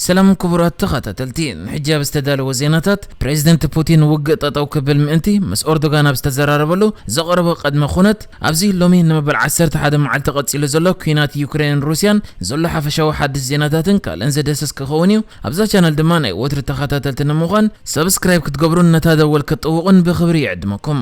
ሰላም ክቡራት ተኸታተልቲ፣ ንሕጂ ኣብ ዝተዳለወ ዜናታት፣ ፕሬዚደንት ፑቲን ውግእ ጠጠው ክብል ምእንቲ ምስ ኦርዶጋን ኣብ ዝተዘራረበሉ ዘቕረቦ ቅድመ ኩነት፣ ኣብዚ ሎሚ ንመበል ዓሰርተ ሓደ መዓልቲ ቀጺሉ ዘሎ ኲናት ዩክሬንን ሩስያን ዘሎ ሓፈሻዊ ሓድሽ ዜናታትን ካልእን ዘደስስ ክኸውን እዩ። ኣብዛ ቻነል ድማ ናይ ወትሪ ተኸታተልቲ ንምዃን ሰብስክራይብ ክትገብሩን ነታ ደወል ክትጥውቑን ብኽብሪ ይዕድመኩም።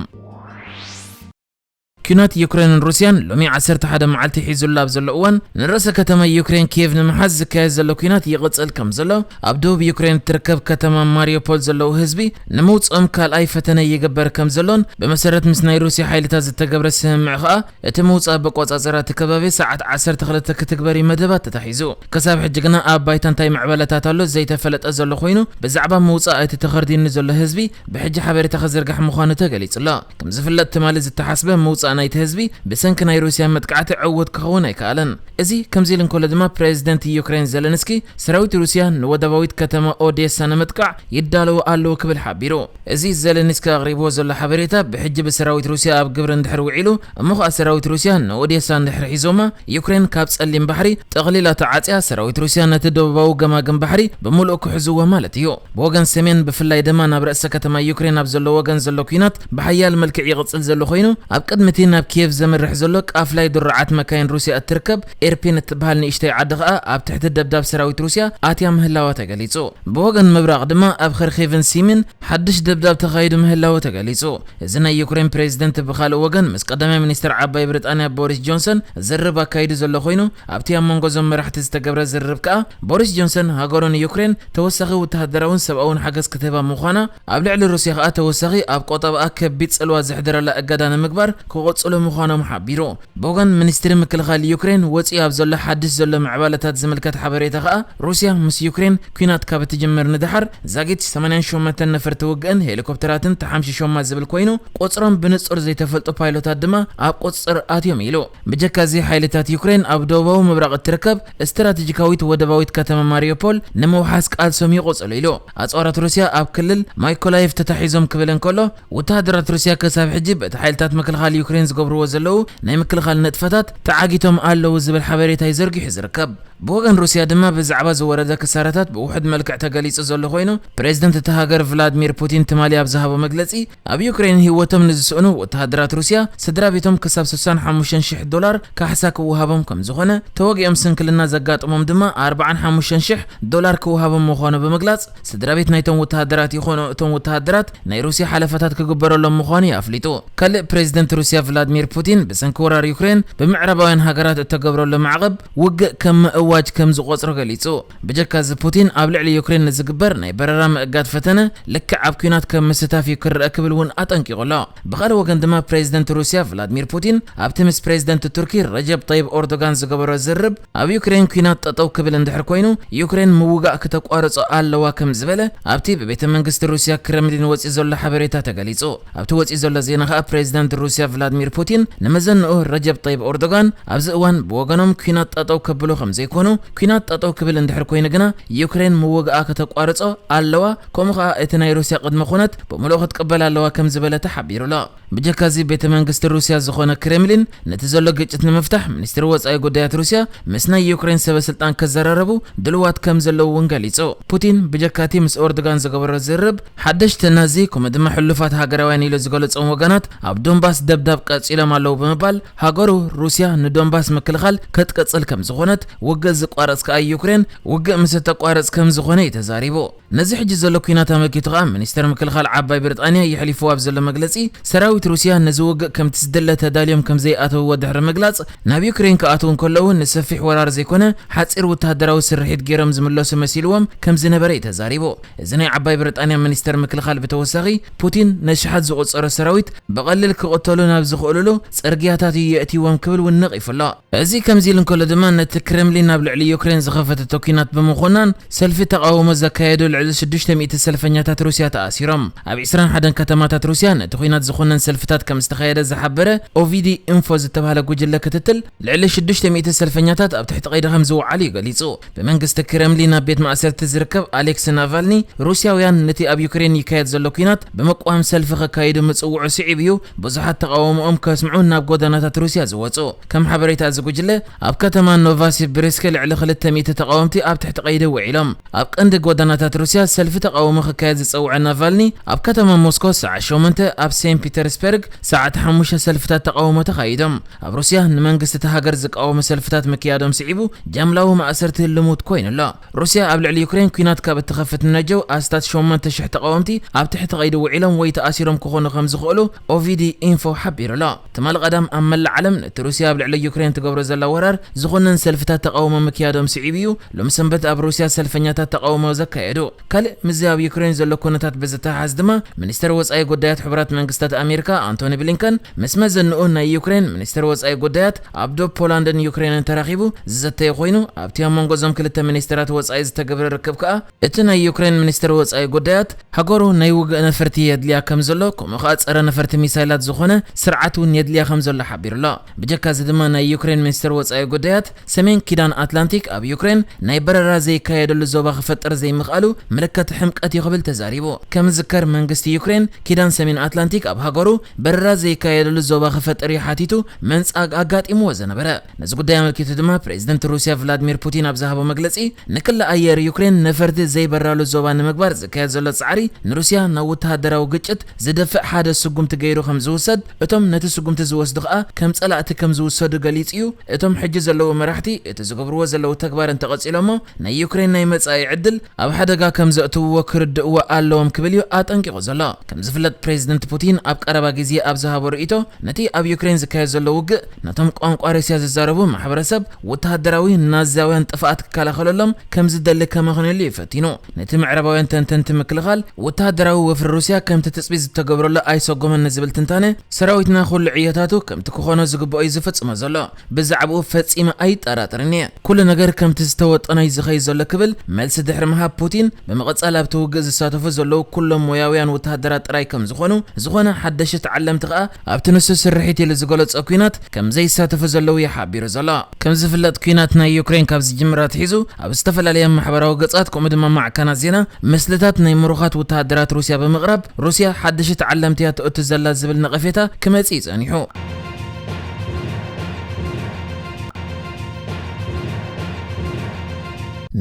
ኲናት ዩክሬንን ሩስያን ሎሚ ዓሰርተ ሓደ መዓልቲ ሒዙላ ኣብ ዘሎ እዋን፣ ንርእሰ ከተማ ዩክሬን ኪየቭ ንምሓዝ ዝካየድ ዘሎ ኲናት ይቕጽል ከም ዘሎ፣ ኣብ ደቡብ ዩክሬን እትርከብ ከተማ ማሪዮፖል ዘለዉ ህዝቢ ንምውጽኦም ካልኣይ ፈተነ ይግበር ከም ዘሎን፣ ብመሰረት ምስ ናይ ሩስያ ሓይልታት ዝተገብረ ስምምዕ ኸኣ፣ እቲ ምውጻእ በቆጻጸራ እቲ ከባቢ ሰዓት ዓሰርተ ክልተ ክትግበር እዩ መደባት ተታሒዙ። ክሳብ ሕጂ ግና ኣብ ባይታ እንታይ ምዕባለታት ኣሎ ዘይተፈለጠ ዘሎ ኮይኑ፣ ብዛዕባ ምውጻእ እቲ ተኸርዲኑ ዘሎ ህዝቢ ብሕጂ ሓበሬታ ክዝርጋሕ ምዃኑ ተገሊጹ ኣሎ። ከም ዝፍለጥ፣ ትማሊ ዝተሓስበ ምውጻእ ናይቲ ህዝቢ ብሰንኪ ናይ ሩስያ መጥቃዕቲ ዕዉት ክኸውን ኣይከኣለን። እዚ ከምዚ ኢሉ እንከሎ ድማ፣ ፕሬዚደንት ዩክሬን ዘለንስኪ፣ ሰራዊት ሩስያ ንወደባዊት ከተማ ኦዴሳ ንምጥቃዕ ይዳለዉ ኣለዉ ክብል ሓቢሩ። እዚ ዘለንስኪ ኣቕሪብዎ ዘሎ ሓበሬታ፣ ብሕጂ ብሰራዊት ሩስያ ኣብ ግብሪ እንድሕር ውዒሉ፣ እሞ ኸኣ ሰራዊት ሩስያ ንኦዴሳ እንድሕር ሒዞማ፣ ዩክሬን ካብ ጸሊም ባሕሪ ጠቕሊላ ተዓጽያ፣ ሰራዊት ሩስያ ነቲ ደቡባዊ ገማግም ባሕሪ ብምሉኡ ክሕዝዎ ማለት እዩ። ብወገን ሰሜን፣ ብፍላይ ድማ ናብ ርእሰ ከተማ ዩክሬን ኣብ ዘሎ ወገን ዘሎ ኲናት ብሓያል መልክዕ ይቕጽል ዘሎ ኮይኑ፣ ኣብ ቅድሚ እቲ ናብ ኪየቭ ዘምርሕ ዘሎ ቃፍላይ ድሩዓት መካይን ሩስያ እትርከብ ኤርፒን እትበሃል ንእሽተይ ዓዲ ኸኣ ኣብ ትሕቲ ደብዳብ ሰራዊት ሩስያ ኣትያ ምህላዋ ተገሊጹ። ብወገን ምብራቕ ድማ ኣብ ኸርኪቭን ሲሚን ሓድሽ ደብዳብ ተኻይዱ ምህላዉ ተገሊጹ። እዚ ናይ ዩክሬን ፕሬዚደንት ብኻልእ ወገን ምስ ቀዳማይ ሚኒስትር ዓባይ ብሪጣንያ ቦሪስ ጆንሰን ዝርርብ ኣካይዱ ዘሎ ኮይኑ፣ ኣብቲ ኣብ መንጎ እዞም መራሕቲ ዝተገብረ ዝርርብ ከኣ ቦሪስ ጆንሰን ሃገሩ ንዩክሬን ተወሳኺ ወተሃደራውን ሰብኣውን ሓገዝ ክትህባ ምዃና፣ ኣብ ልዕሊ ሩስያ ከኣ ተወሳኺ ኣብ ቆጠባኣ ከቢድ ጽልዋ ዘሕድረላ እገዳ ንምግባር ክቕጽሉ ምዃኖም ሓቢሩ። ብወገን ሚኒስትሪ ምክልኻል ዩክሬን ወጺኡ ኣብ ዘሎ ሓድሽ ዘሎ ምዕባለታት ዝምልከት ሓበሬታ ከኣ፣ ሩስያ ምስ ዩክሬን ኲናት ካብ እትጅምር ንደሓር ዛጊት ሰማንያን ሸሞንተን ነፈርቲ ውግእን ሄሊኮፕተራትን ተሓምሺሾማ ዝብል ኮይኑ፣ ቁጽሮም ብንጹር ዘይተፈልጡ ፓይሎታት ድማ ኣብ ቁጽጽር ኣትዮም ኢሉ። ብጀካ እዚ፣ ሓይልታት ዩክሬን ኣብ ደቡባዊ ምብራቕ እትርከብ ስትራቴጂካዊት ወደባዊት ከተማ ማሪዮፖል ንምውሓስ ቃልሶም ይቕጽሉ ኢሉ። ኣጽዋራት ሩስያ ኣብ ክልል ማይኮላይቭ ተታሒዞም ክብል እንከሎ፣ ወተሃደራት ሩስያ ክሳብ ሕጂ በቲ ሓይልታት ምክልኻል ዩክሬን ዝገብርዎ ዘለዉ ናይ ምክልኻል ንጥፈታት ተዓጊቶም ኣለዉ ዝብል ሓበሬታ እዩ ዘርጊሑ ዝርከብ። ብወገን ሩስያ ድማ ብዛዕባ ዝወረደ ክሳራታት ብውሑድ መልክዕ ተገሊጹ ዘሎ ኮይኑ፣ ፕሬዚደንት እታ ሃገር ቭላድሚር ፑቲን ትማሊ ኣብ ዝሃቦ መግለጺ፣ ኣብ ዩክሬን ህይወቶም ንዝስእኑ ወተሃደራት ሩስያ ስድራ ቤቶም ክሳብ ስሳን ሓሙሽተን ሽሕ ዶላር ካሕሳ ክወሃቦም ከም ዝኾነ፣ ተወጊኦም ስንክልና ዘጋጥሞም ድማ ኣርባዓን ሓሙሽተን ሽሕ ዶላር ክወሃቦም ምዃኑ ብምግላጽ፣ ስድራ ቤት ናይቶም ወተሃደራት ይኾኑ እቶም ወተሃደራት ናይ ሩስያ ሓለፋታት ክግበረሎም ምዃኑ እዩ ኣፍሊጡ። ካልእ፣ ፕሬዚደንት ሩስያ ቭላድሚር ፑቲን ብሰንኪ ወራር ዩክሬን ብምዕራባውያን ሃገራት እተገብረሉ ማዕቐብ ውግእ ከም ምእዋጅ ከም ዝቖጽሮ ገሊጹ። ብጀካ እዚ፣ ፑቲን ኣብ ልዕሊ ዩክሬን ንዝግበር ናይ በረራ ምእጋድ ፈተነ ልክዕ ኣብ ኲናት ከም ምስታፍ እዩ ክረአ ክብል እውን ኣጠንቂቑ ኣሎ። ብኻልእ ወገን ድማ፣ ፕሬዚደንት ሩስያ ቭላድሚር ፑቲን ኣብቲ ምስ ፕሬዚደንት ቱርኪ ረጀብ ጠይብ ኦርዶጋን ዝገበሮ ዝርርብ፣ ኣብ ዩክሬን ኲናት ጠጠው ክብል እንድሕር ኮይኑ፣ ዩክሬን ምውጋእ ክተቋርጾ ኣለዋ ከም ዝበለ ኣብቲ ብቤተ መንግስቲ ሩስያ ክረምሊን ወጺኡ ዘሎ ሓበሬታ ተገሊጹ። ኣብቲ ወጺኡ ዘሎ ዜና ከኣ፣ ፕሬዚዳንት ሩስያ ቭላድሚር ፑቲን ንመዘንኡ ረጀብ ጠይብ ኦርዶጋን ኣብዚ እዋን ብወገኖም ኲናት ጠጠው ከብሉ ከም ዘይኮኑ፣ ኲናት ጠጠው ክብል እንድሕር ኮይኑ ግና ዩክሬን ምውግኣ ከተቋርጾ ኣለዋ፣ ከምኡ ከኣ እቲ ናይ ሩስያ ቅድመ ኩነት ብምሉኡ ክትቅበል ኣለዋ ከም ዝበለ ተሓቢሩ ኣሎ። ብጀካ እዚ፣ ቤተ መንግስቲ ሩስያ ዝኾነ ክሬምሊን ነቲ ዘሎ ግጭት ንምፍታሕ ሚኒስትሪ ወጻኢ ጉዳያት ሩስያ ምስ ናይ ዩክሬን ሰበ ስልጣን ከዘራረቡ ድልዋት ከም ዘለዉ እውን ገሊጹ። ፑቲን ብጀካ እቲ ምስ ኦርዶጋን ዝገበሮ ዝርርብ፣ ሓደሽቲ ናዚ ከምኡ ድማ ሕሉፋት ሃገራውያን ኢሉ ዝገለጾም ወገናት ኣብ ዶንባስ ደብዳብ ቀጺሎም ኣለዉ ብምባል፣ ሃገሩ ሩስያ ንዶንባስ ምክልኻል ክትቅጽል ከም ዝኾነት፣ ውግእ ዝቋረጽ ከኣ ዩክሬን ውግእ ምስ እተቋርጽ ከም ዝኾነ እዩ ተዛሪቡ። ነዚ ሕጂ ዘሎ ኲናት ኣመልኪቱ ከኣ ሚኒስተር ምክልኻል ዓባይ ብሪጣንያ የሕሊፍዎ ኣብ ዘሎ መግለጺ፣ ሰራዊት ሩስያ ነዚ ውግእ ከምቲ ዝድለ ተዳልዮም ከም ዘይኣተውዎ ድሕሪ ምግላጽ፣ ናብ ዩክሬን ክኣትዉ እንከለዉ ንሰፊሕ ወራር ዘይኮነ ሓጺር ወተሃደራዊ ስርሒት ገይሮም ዝምለሱ መሲልዎም ከም ዝነበረ እዩ ተዛሪቡ። እዚ ናይ ዓባይ ብሪጣንያ ሚኒስተር ምክልኻል ብተወሳኺ፣ ፑቲን ነሽሓት ዝቑጸሩ ሰራዊት ብቐሊል ክቕተሉ ናብ ዝኽእሉሉ ጽርግያታት እዩ የእትይዎም ክብል እውን ነቒፉ ኣሎ። እዚ ከምዚ ኢሉ እንከሎ ድማ፣ ነቲ ክሬምሊን ኣብ ልዕሊ ዩክሬን ዝኸፈተቶ ኲናት ብምኹናን፣ ሰልፊ ተቓውሞ ዘካየዱ ልዕሊ ሽዱሽተ ሚእቲ ሰልፈኛታት ሩስያ ተኣሲሮም። ኣብ ዕስራን ሓደን ከተማታት ሩስያ ነቲ ኲናት ዝኹነን ሰልፍታት ከም ዝተኻየደ ዝሓበረ ኦቪዲ ኢንፎ ዝተባህለ ጉጅለ ክትትል፣ ልዕሊ ሽዱሽተ ሚእቲ ሰልፈኛታት ኣብ ትሕቲ ቀይዲ ከም ዝወዓሉ እዩ ገሊጹ። ብመንግስቲ ክረምሊን ኣብ ቤት ማእሰርቲ ዝርከብ ኣሌክስ ናቫልኒ፣ ሩስያውያን ነቲ ኣብ ዩክሬን ይካየድ ዘሎ ኲናት ብምቅዋም ሰልፊ ከካይዱ ምጽውዑ ስዒቡ እዩ ብዙሓት ተቓውሞ ድምጾም ከስምዑ ናብ ጎደናታት ሩስያ ዝወጹ። ከም ሓበሬታ እዚ ጉጅለ፣ ኣብ ከተማ ኖቫሲብሪስክ ልዕሊ ክልተ ሚእቲ ተቓወምቲ ኣብ ትሕቲ ቀይዲ ውዒሎም። ኣብ ቀንዲ ጎደናታት ሩስያ ሰልፊ ተቓውሞ ክካየድ ዝጸውዐ ናቫልኒ፣ ኣብ ከተማ ሞስኮ ሰዓት ሸሞንተ፣ ኣብ ሴንት ፒተርስበርግ ሰዓት ሓሙሽተ ሰልፍታት ተቓውሞ ተኻይዶም። ኣብ ሩስያ ንመንግስቲ እታ ሃገር ዝቃወሙ ሰልፍታት ምክያዶም ስዒቡ፣ ጃምላዊ ማእሰርቲ ልሙድ ኮይኑ ኣሎ። ሩስያ ኣብ ልዕሊ ዩክሬን ኲናት ካብ እትኸፍት ንነጀው ኣስታት ሸሞንተ ሽሕ ተቓወምቲ ኣብ ትሕቲ ቀይዲ ውዒሎም ወይ ተኣሲሮም ክኾኑ ከም ዝኽእሉ ኦቪዲ ኢንፎ ሓቢሩ ኣሎ። ትማሊ ቀዳም ኣብ መላእ ዓለም ነቲ ሩስያ ኣብ ልዕሊ ዩክሬን ትገብሮ ዘላ ወራር ዝኾነን ሰልፍታት ተቓውሞ ምክያዶም ስዒቡ እዩ፣ ሎሚ ሰንበት ኣብ ሩስያ ሰልፈኛታት ተቓውሞ ዘካየዱ። ካልእ ምስዚ ኣብ ዩክሬን ዘሎ ኩነታት ብዝተሓሓዝ ድማ፣ ሚኒስተር ወጻኢ ጉዳያት ሕቡራት መንግስታት ኣሜሪካ ኣንቶኒ ብሊንከን ምስ መዘንኡ ናይ ዩክሬን ሚኒስተር ወጻኢ ጉዳያት ኣብ ዶብ ፖላንድን ዩክሬንን ተራኺቡ ዝዘተየ ኮይኑ፣ ኣብቲ ኣብ መንጎ እዞም ክልተ ሚኒስተራት ወጻኢ ዝተገብረ ርክብ ከኣ እቲ ናይ ዩክሬን ሚኒስተር ወጻኢ ጉዳያት ሃገሩ ናይ ውግእ ነፈርቲ የድልያ ከም ዘሎ፣ ከምኡ ከኣ ጸረ ነፈርቲ ሚሳይላት ዝኾነ ስርዓት እውን የድልያ ከም ዘሎ ሓቢሩ ኣሎ። ብጀካ እዚ ድማ ናይ ዩክሬን ሚኒስተር ወጻኢ ጉዳያት ሰሜን ኪዳን ኣትላንቲክ ኣብ ዩክሬን ናይ በረራ ዘይካየደሉ ዞባ ክፈጥር ዘይምኽኣሉ ምልክት ሕምቀት እዩ ክብል ተዛሪቡ። ከም ዝዝከር መንግስቲ ዩክሬን ኪዳን ሰሜን ኣትላንቲክ ኣብ ሃገሩ በረራ ዘይካየደሉ ዞባ ክፈጥር እዩ ሓቲቱ መንጻግ ኣጋጢምዎ ዝነበረ። ነዚ ጉዳይ ኣመልኪቱ ድማ ፕሬዚደንት ሩስያ ቭላድሚር ፑቲን ኣብ ዝሃቦ መግለጺ፣ ንክሊ ኣየር ዩክሬን ነፈርቲ ዘይበራሉ ዞባ ንምግባር ዝካየድ ዘሎ ጻዕሪ ንሩስያ ናብ ወተሃደራዊ ግጭት ዝደፍእ ሓደ ስጉምቲ ገይሩ ከም ዝውሰድ፣ እቶም ነቲ ስጉምቲ ዝወስዱ ከኣ ከም ጸላእቲ ከም ዝውሰዱ ገሊጹ እዩ። እቶም ሕጂ ዘለዉ መራሕቲ እቲ ዝገብርዎ ዘለዉ ተግባር እንተቐጺሎሞ፣ ናይ ዩክሬን ናይ መጻኢ ዕድል ኣብ ሓደጋ ከም ዘእትውዎ ክርድእዎ ኣለዎም ክብል እዩ ኣጠንቂቑ ዘሎ። ከም ዝፍለጥ ፕሬዚደንት ፑቲን ኣብ ቀረባ ግዜ ኣብ ዝሃቦ ርእይቶ፣ ነቲ ኣብ ዩክሬን ዝካየድ ዘሎ ውግእ ነቶም ቋንቋ ሩስያ ዝዛረቡ ማሕበረሰብ ወተሃደራዊ ናዚያውያን ጥፍኣት ክከላኸለሎም ከም ዝደሊ ከመኽንየሉ እዩ ፈቲኑ። ነቲ ምዕራባውያን ተንተንቲ ምክልኻል ወተሃደራዊ ወፍሪ ሩስያ ከምቲ ትጽቢት ዝተገብረሉ ኣይሰጎመን ንዝብል ትንታነ፣ ሰራዊትና ኩሉ ዕዮታቱ ከምቲ ክኾኖ ዝግብኦ እዩ ዝፍጽሞ ዘሎ። ብዛዕባኡ ፈጺመ ኣይጠራጠርን እየ። ኩሉ ነገር ከምቲ ዝተወጠኖ እዩ ዝኸይድ ዘሎ ክብል መልሲ ድሕሪ ምሃብ ፑቲን ብምቕጻል ኣብቲ ውግእ ዝሳተፉ ዘለዉ ኩሎም ሞያውያን ወተሃደራት ጥራይ ከም ዝኾኑ፣ ዝኾነ ሓደሽቲ ተዓለምቲ ከኣ ኣብቲ ንሱ ስርሒት ኢሉ ዝገለጾ ኲናት ከም ዘይሳተፉ ዘለዉ እዩ ሓቢሩ ዘሎ። ከም ዝፍለጥ ኲናት ናይ ዩክሬን ካብ ዝጅምር ኣትሒዙ ኣብ ዝተፈላለየ ማሕበራዊ ገጻት ከምኡ ድማ ማዕከናት ዜና ምስልታት ናይ ምሩኻት ወተሃደራት ሩስያ ብምቕራብ ሩስያ ሓደሽቲ ተዓለምቲ እያ ተእቱ ዘላ ዝብል ነቐፌታ ክመጽእ እዩ ጸኒሑ።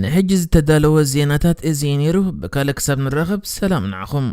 ንሕጂ ዝተዳለወ ዜናታት እዚ እዩ ነይሩ። ብካልእ ክሳብ ንራኸብ ሰላም ንዓኹም።